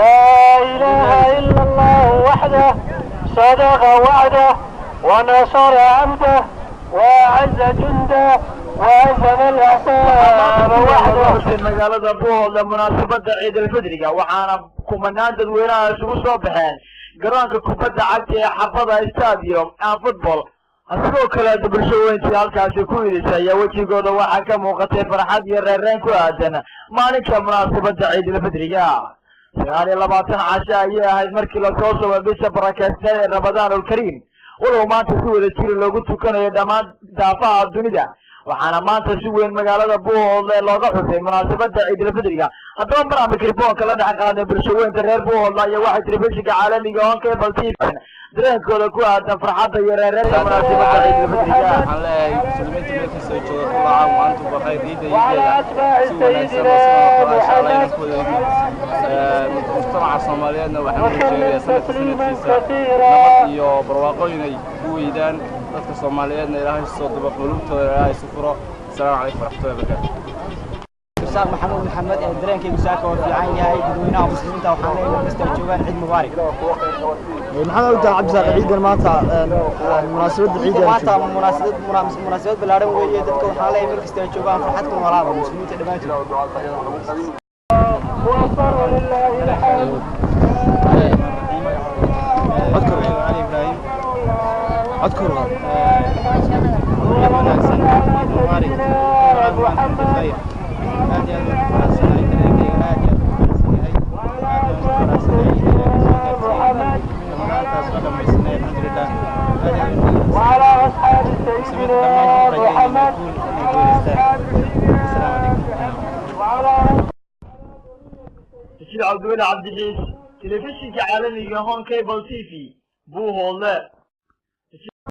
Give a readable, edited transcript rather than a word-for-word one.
لا إله إلا الله وحده، صدق وعده، ونصر عبده، وأعز جنده، وهزم الأحزاب وحده. Magaalada Buuhoodle munaasabada Ciidalfidriga, waxaana kumanaan dadweynaha isugu soo baxeen garoonka kubadda cagta ee xafada Stadium and Football. Sidoo kale bulsho weyntii halkaasi ku idisay ayaa wejigooda waxaa ka muuqatay farxad iyo reereen ku aadan maalinka munaasabada Ciidalfidriga. 29 casho ayay ahayd markii lasoo subay bisha barakeysan ee Ramadaan Ulkariim, walow maanta si wada jiri loogu tukanayo dhammaan daafaha dunida. Waxaana maanta si weyn magaalada Buuhoodle looga xusay munaasabada Ciidalfidriga. Haddaba maraa mikrofoonka la dhex qaaday bulsho weynta reer Buuhoodle ayaa waxay telefishinka caalamiga Horn Cable TV dareenkooda ku aadan farxadda iyo reereenta munaasabada Ciidalfidriga. Waxaan leeyahay muslimiinta meel kastoo jooga, كل عام وأنتم بخير. Ciidda ciideeda si wanaagsan oo sidoo kale insha Allah inaan ku wada eegno. Mujtamaca Soomaaliyeedna waxaan u sheegayaa sanadka sanadkiisa nabad iyo barwaaqo inay ku weydaan. Dadka Soomaaliyeedna Ilaahay soo duba, qulubtooda Ilaahay isu furo. Asalaamu calaykum waraxmatullahi wabarakaatu. Isaaq Maxamuud Maxamed ee dareenkaygu saaka waa fiican yahay. Dadweynaha muslimiinta waxaan leeyahay meel kasta ay joogaan, ciid mubaarak. Maxaad ogtahay, Cabdisaaq, ciidan maanta, munaasabadda ciidan? Maanta munaasabad ballaaran weeye. Dadka waxaan leeyahay meel kasta ay joogaan farxad ku noolaada, muslimiinta dhammaantood. ولله الحمد. Cali Ibraahim. Codkor qaad. Ciid wanaagsan, ciid mubaarak, كل عام وأنتم بخير. Aad iyo aad baan ku faraxsanahay, dareenkayga aad iyo aad ugu faraxsan yahay. Aad baan ugu faraxsanahay ciidda Ilaahay soo gaarsiiyey, Ramadaantaas soo dhamaysanay, alxamdulilah. Aad iyo aad ugu وعلى أصحاب muslimiinta سيدنا dhammaan waxaan rajaynaya محمد guul inay guulaystaan. Asalaamu calaykum. وعلى Rasiid Cabdiweli Cabdixiis, telefishinka caalamiga Horn Cable TV, Buuhoodle.